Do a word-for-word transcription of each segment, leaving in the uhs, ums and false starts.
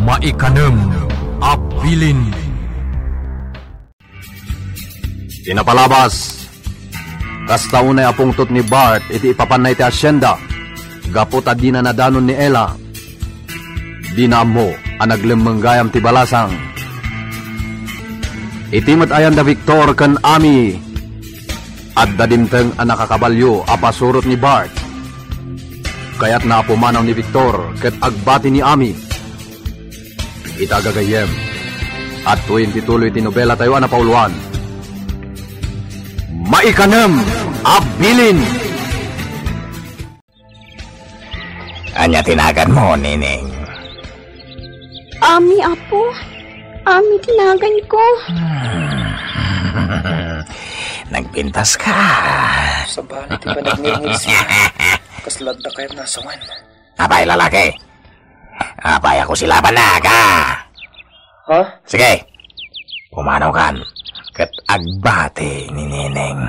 Maikanem a bilin. Ti napalabas, kasta unay a pungtot ni Bart iti ipapanna iti hacienda gapu ta dina nadanon ni Ella. Dina ammo a naglemmeng gayam ti balasang. Iti met ayan da Victor ken Ami, adda dimteng a nakakabalio a pasurot ni Bart. Kayatna a pumanaw ni Victor ket agbati ni Ami. Ita gagayyem, adtoyen ti tuloy ti nobelatayo a napauluan. Maikanem a bilin. Ania ti naganmo, Nining? Ami, Apo. Ami ti naganko. Nagpintas ka. Sabali ti panagngingis. Kasla adda kayat nasawen. Apay, lalaki? Apay a kusilabannak, a? Ha? Sige. Pumanaw kan. Ket agbati ni Nining.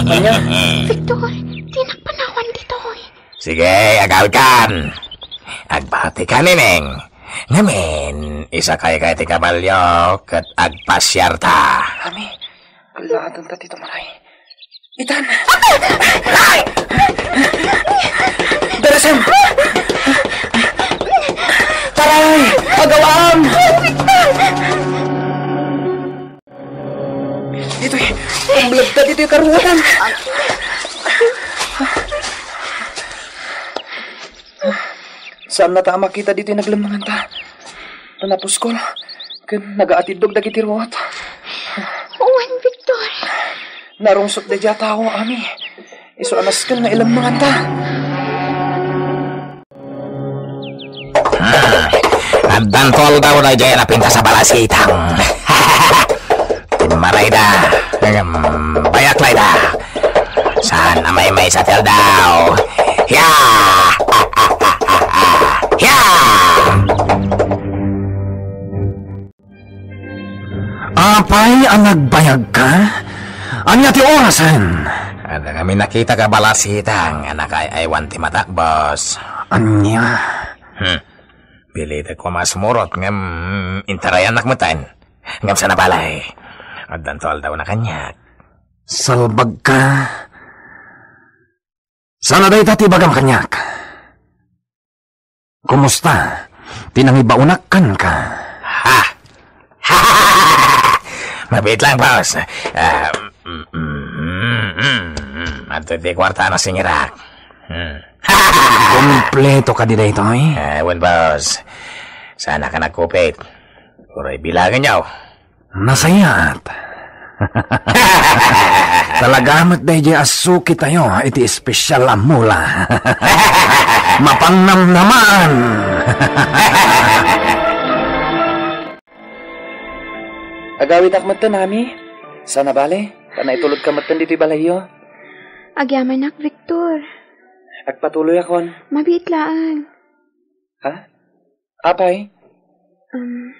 Ania? Victor, dinak panawan ditoy. Sige, agawid kan. Agbati ka, Nining. Ngamin, isakay ka iti kabalio ket agpasiarta. Ami, kallaatan ta ti tumaray. Itan! Ay! Darasem! Taray! Agawam! Ditoy, umblagta ditoy karuatan. Saanna ta a makita ditoy naglemmenganta. Ta napuskol ken nagaatiddog dagiti ruot. Wen, Victor. Narungsot daydiay a tao, Ami. Isu a nasken nga ilemmenganta. Hmm. Addanto aldaw daydiay a napintas a balasitang. Timmarayda. Ngem, bayak layda. Saan a maymaysa ti aldaw. Ya! Ya! Apay a nagbayagka? Ania ti orasen? Adda kami nakitak a balasitang a nakaay-aywan ti mata, boss. Ania? Hmm. Pilitek koma a sumurot ngem intarayannak metten. Ngem saan a bale, addanto aldawna kaniak. Salbagka. Saan a dayta ti ibagam kaniak? Kumusta ti nangibaonak kenka? Ha? Mabiit lang, boss. Ah, mm, mm, mm, mm. Adtoy ti kuarta a nasingirak. Hmm. Kompleto kadi daytoy? Ah, wen, boss. Saan a ka nagkupit. Uray bilangenyo. Nasayaat. Talaga met daydiay a sukitayo iti espesyal a mula. Mapannamnamaan. Agawidak metten, Ami. Saan a bale, ta naitulodka metten ditoy balayyo. Agyamanak, Victor. Agpatuloyakon. Mabiit laeng. Ha? Apay? Um,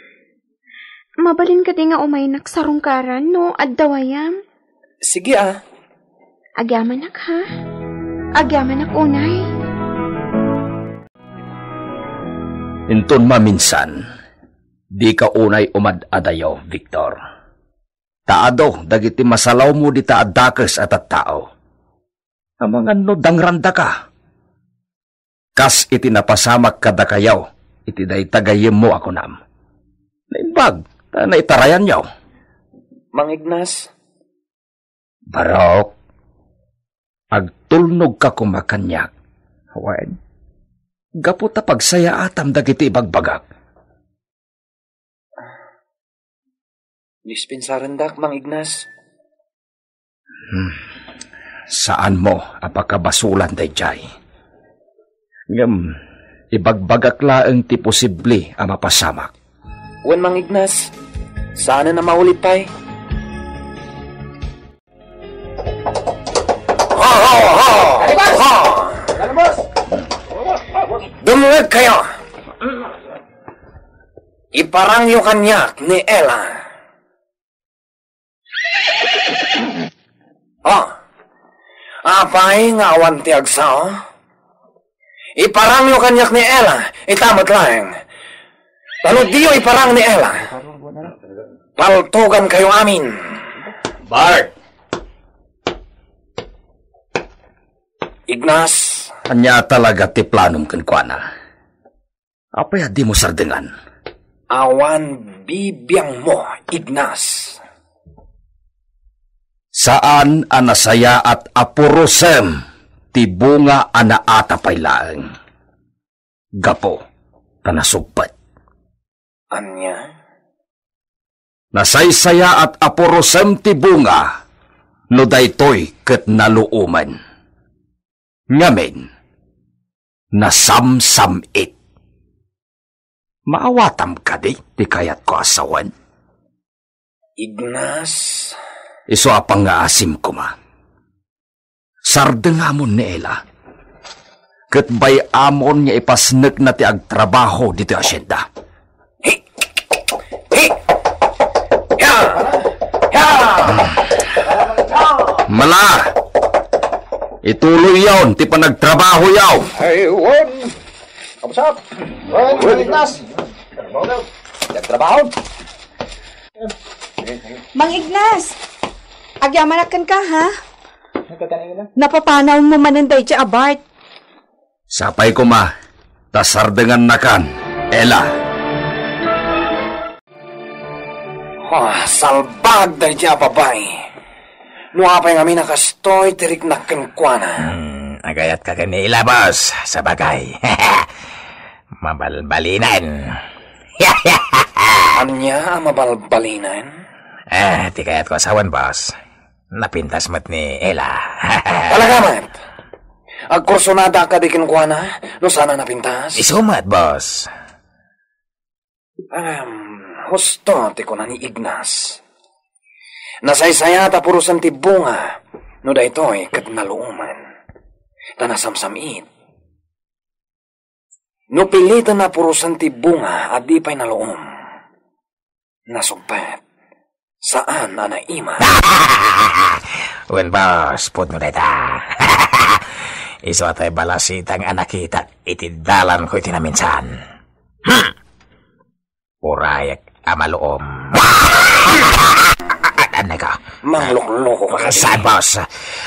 mabalin kadi nga umaynak sarungkaran no adda wayam? Sige, a. Agyamanak, ha? Agyamanak unay. Inton maminsan, dika unay umad-adayo, Victor. Ta adu dagiti masalawmo dita a dakes a tattao. Amangan no dangrandaka. Kas iti napasamak kadakayo iti dayta gayyemmo a kunam. Naimbag ta naitarayanyo. Mang Ignas. Barok, agtulnogka koma kaniak. Wen, gapu ta pagsayaatam dagiti ibagbagak. Dispensarendak, Mang Ignas. Hmm. Saanmo a pakabasolan daydiay. Ngem, ibagbagak laeng ti posible a mapasamak. Wen, Mang Ignas, saanen a maulid pay. Ho, ho, ho! Ho! Dumngegkayo! Iparangyo kaniak ni Ella. Oh, apay nga awan ti agsao? Iparangyo kaniak ni Ella, ita met laeng. Ta no diyo iparang ni Ella, paltogankayo amin. Bart! Ignas. Ania talaga ti planom kenkuana? Apay a dimo sardengan? Awan bibiangmo, Ignas. Saan a nasayaat a purosem ti bunga a naata pay laeng. Gapu ta nasugpet. Ania? Nasaysayaat a purosem ti bunga no daytoy ket naluomen. Ngamin, nasamsam-it. Maawatam kadi ti kayatko a sawen? Ignas. Isu a pangngaasim koma. Sardengamon ni Ella. Ket bay-amon nga ipasnekna ti agtrabaho ditoy asyenda. Hi! Hi! Ya! Ya! Mala! Ituloyyon ti panagtrabahoyo! Ay, wen! Kamusta? Wen, Ignas! Nagtrabaho? Mang Ignas! Agyamanak kenka, ha? Napapanawmo manen daydi a Bart. Sapay koma, ta sardengannakan, Ella. Ah, salbag daydi a babai. No apay ngamin a kastoy ti riknak kenkuana. Hmm, agayatka ken ni Ella, boss. Sabagay. Mabalbalinan. Ania a mabalbalinan? Eh, ti kayatko a sawen, boss. Napintas met ni Ella. Talaga met? Agkursonadak kadi kenkuana no saan a napintas? Isu met, boss. Ahem, husto ti kuna ni Ignas. Nasaysayaat a purosen ti bunga no daytoy ket naluomen. Ta nasamsam-it. No piliten a purosen ti bunga a di pay naluom, nasugpet, saan a naiman. Wen, boss, pudno dayta. Isu a tay balasitang a nakitak iti dalanko iti naminsan. Hmm. Urayak a maluom. Anay ka? Manglukloko ka. Saan, boss?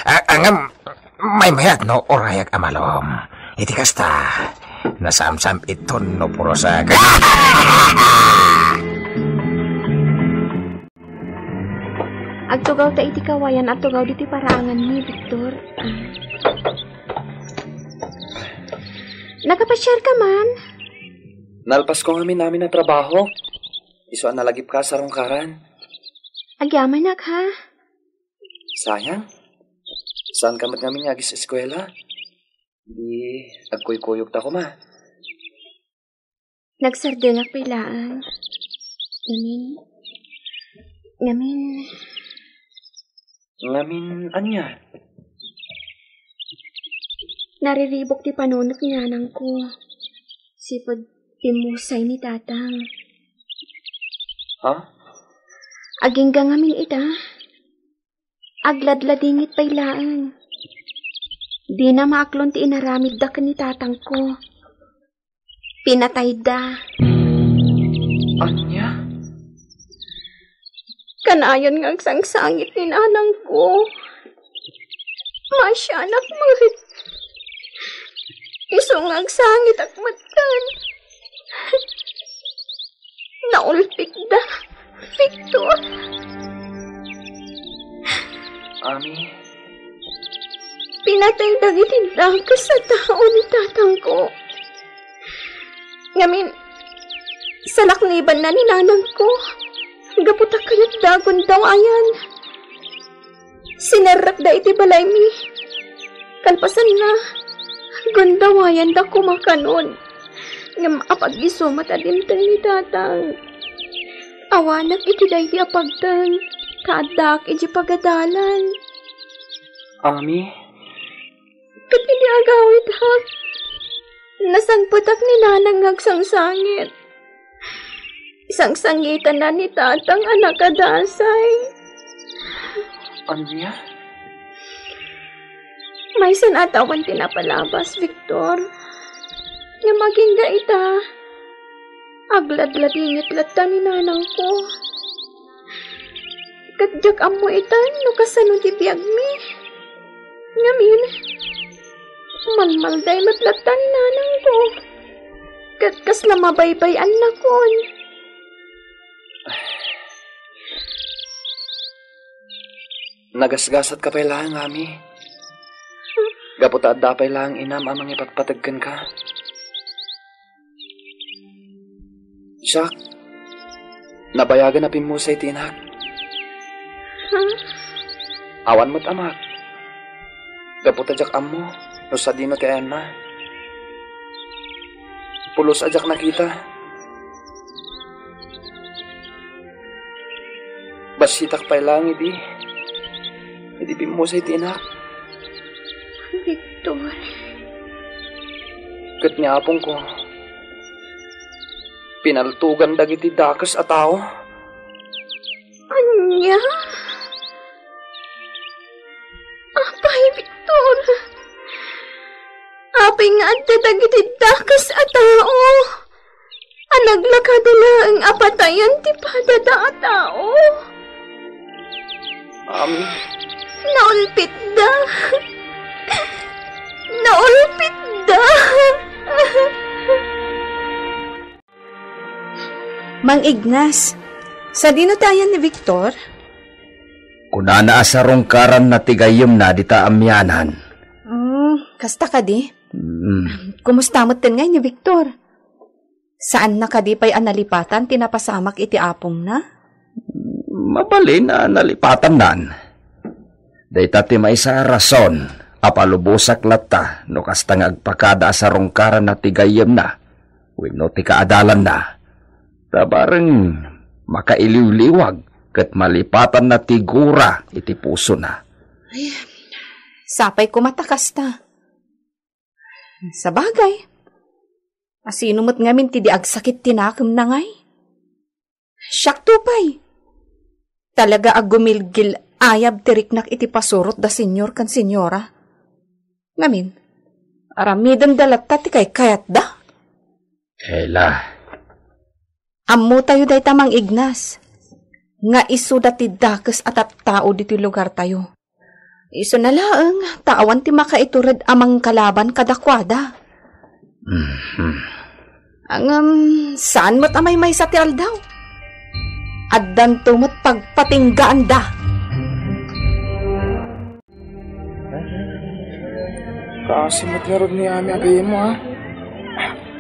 Ah, ah, ngem, maymayat no urayak a maluom. Iti kasta, nasamsam-iton no purosek. Agtugaw ta iti kawayan a tugaw ditoy paraanganmi, Victor. Ah. Nakapasiar ka man? Nalpasko ngamin amin a trabaho. Isu a nalagipka a sarungkaran. Agyamanak, ha? Sayang. Saanka met ngamin nga agis-eskuela? Di agkuykuyogta koma. Nagsardengak pay laeng. Ngamin, ngamin, Ngamin ania? Nariribuk ti panunot ni nanangko. Sipud timmusay ni tatang. Ha? Agingga ngamin ita. Agladladingit pay laeng. Dina maaklon ti inaramidda ken ni tatangko. Pinatayda. Ania? Kanayon nga agsangsangit ni nanangko. Maasianak met. Isu nga agsangitak metten. Naulpikda. Victor. Ami. Pinatay dagiti dakes a tao ni tatangko. Ngamin, salaknibanna ni nanangko. Gapu ta kayatda a gundawayan. Sinerrekda iti balaymi. Kalpasanna, gundawayanda koma kanon. Ngem apag-isu met a dimteng ni tatang. Awanak iti daydi a pagteng, ta addaak iti pagadalan. Ami? Ket idi agawidak, nasangpetak ni nanang nga agsangsangit. Sangsangitanna ni tatang a nakadasay. Ania? Maysa a tawen ti napalabas, Victor. Ngem agingga ita. Agladladingit latta ni nanangko. Ket diak ammo itan no kasano ti biagmi. Ngamin, malmalday met latta ni nanangko. Ket kasla mabaybay-annakon. Nagasgasatka pay laeng, Ami. Gapu ta adda pay laeng inam a mangipatpateg kenka. Siak, nabayagen a pimmusay ti inak. Huh? Awan met amak. Gapu ta diak ammo no sadino ti ayanna. Pulos a diak nakita. Bassitak pay laeng idi, idi pimmusay ti inak. Victor. Ket ni apongko, pinaltugan dagiti dakes a tao. Ania? Apay, Victor? Apay nga adda dagiti dakes a tao? A naglakada laeng a patayen ti padada a tao? Am. Naulpitda. Naulpitda. Mang Ignas, sadino ti ayan ni Victor? Kunana a sarungkaranna ti gayyemna dita amianan. Mm, kasta kadi? Mm. Kumusta metten ngay ni Victor? Saanna kadi pay a nalipatan ti napasamak iti apongna? Mabalin a nalipatannan. Dayta ti maysa a rason a palubosak latta no kasta nga agpakada a sarungkaranna ti gayyemna wenno ti kaadalanna. Ta bareng makailiwliwag ket malipatanna ti gura iti pusona. Ay, sapay koma ta kasta. Sabagay, asino met ngamin ti di agsakit ti nakemna ngay? Siakto pay. Talaga a gumilgil-ayab ti riknak iti pasurot da senyor ken senyora. Ngamin, aramidenda latta ti kaykayatda. Ela. Ammotayo dayta, Mang Ignas, nga isuda ti dakes a tattao ditoy lugartayo. Isuna laeng ta awan ti makaitured a mangkalaban kadakuada. Mhm. Ngem, saan met a maymaysa ti aldaw? Addanto met pagpatinggaanda. Kaasi met ngarud ni Ami a gayyemmo, a.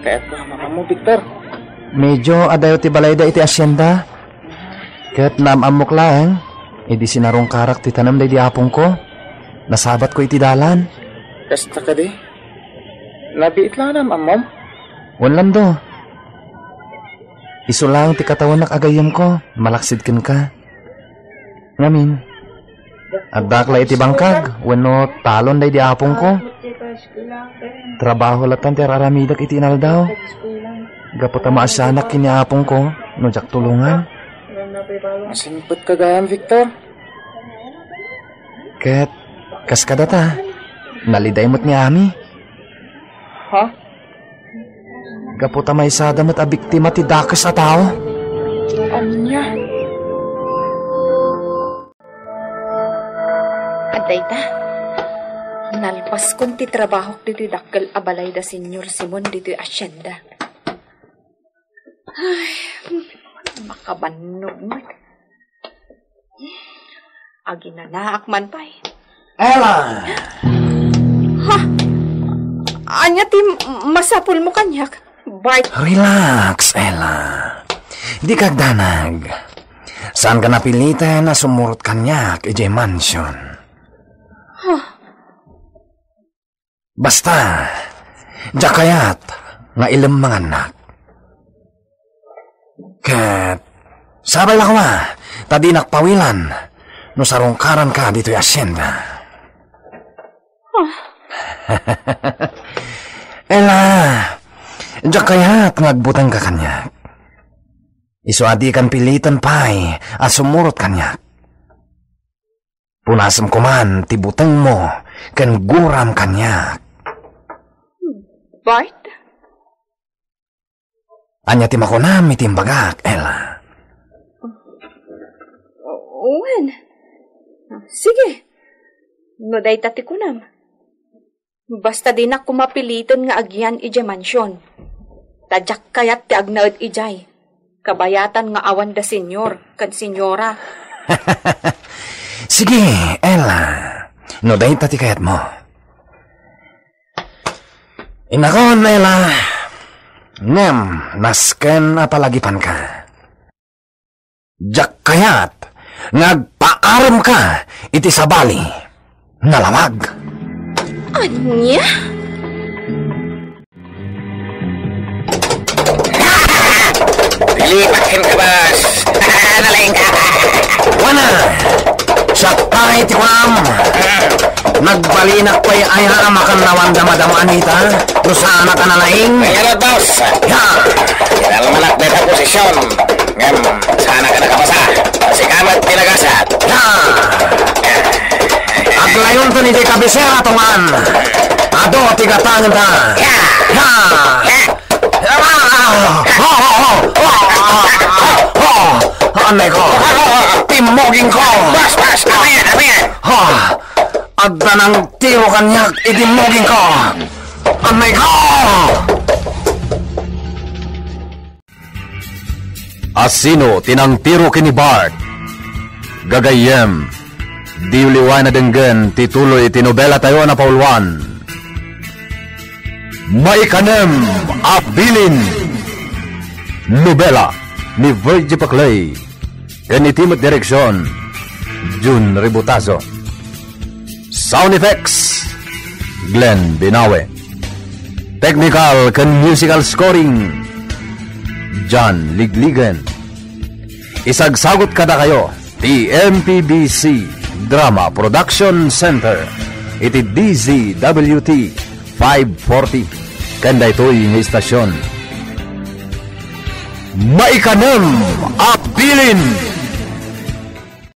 Kayatko a maammo, Victor. Medyo adayo ti balayda iti hacienda. Ket naam-ammok laeng, idi sinarungkarak ti tanem daydi apongko, nasabatko iti dalan. Kasta kadi? Nabiit la a naam-ammom? Wen, Lando. Isu laeng ti katawenak a gayyemko, malaksid kenka. Ngamin, addak la iti bangkag wenno talon daydi apongko. Trabaho lattan ti ar-aramidek iti inaldaw. Gapu ta maasianak ken ni apongko no diak tulongan. Masingpetka gayam, Victor. Ket kas kadata, naliday met ni Ami. Ha? Gapu ta maysada met a biktima ti dakes a tao. Ania? Adda ita, nalpaskon ti trabahok ditoy dakkel a balay da Señor Simon ditoy hacienda. Ay, makabannog met. Aginanaak man pay. Ella! Ha? Ania ti m-, masapulmo kaniak, Bart? Relax, Ella. Dika agdanag. Saanka napiliten a sumurot kaniak idiay mansion. Huh. Basta, diak kayat nga ilemmangannak. Ket, sabay la koma, ta dinak pawilan no sarungkaranka ditoy hacienda. Ah. Ella, diak kayat nga agbutengka kaniak. Isu a dikan piliten pay a sumurot kaniak. Punasem koman ti butengmo ken guram kaniak. Bart? Ania ti makunam iti imbagak, Ella? Wen, sige. No dayta ti kunam. Basta dinak koma piliten nga agyan idiay mansion. Ta diak kayat ti agnaed idiay. Kabayatan nga awan da senyor ken senyora. Sige, Ella. No dayta ti kayatmo. Innakon, Ella. Ngem, nasken a palagipanka. Diak kayat nga agpaaremka iti sabali. Nalawag. Ania? Dili pa ken kabas. Nalaing ka. Wana, siak pay ti kunam. Nagbalinak pay aya a makannawan da Madam Anita no saanak a nalaing? Ay, ano, boss? Ya. Kinalmanak deta posisyon. Ngem, saanak a nakabasa. Sika met ti nagasat. Ya. Aglayonton iti kabisera, tungan. Adu ti gatangenta. Ya. Ya. Ya. Anay ko. Timmoging ko. Bas, bas. Ano yan? Ano yan? Ha? Adda nangtiro kaniak iti muging ko. Anay ko! Asino ti nangtiro ken ni Bart? Gagayyem, diyo liwaen a denggen ti tuloy ti nobela tayo a napauluan. Maikanem a bilin. Nobela ni Virgie Paclay. Ken iti met direksion, Jun Ributazo. Sound effects, Glenn Binawe. Technical ken musical scoring, John Ligligen. Isagsagut kadakayo ti M P B C Drama Production Center iti D Z W T five forty. Ken daytoy nga istasyon, maikanem a bilin.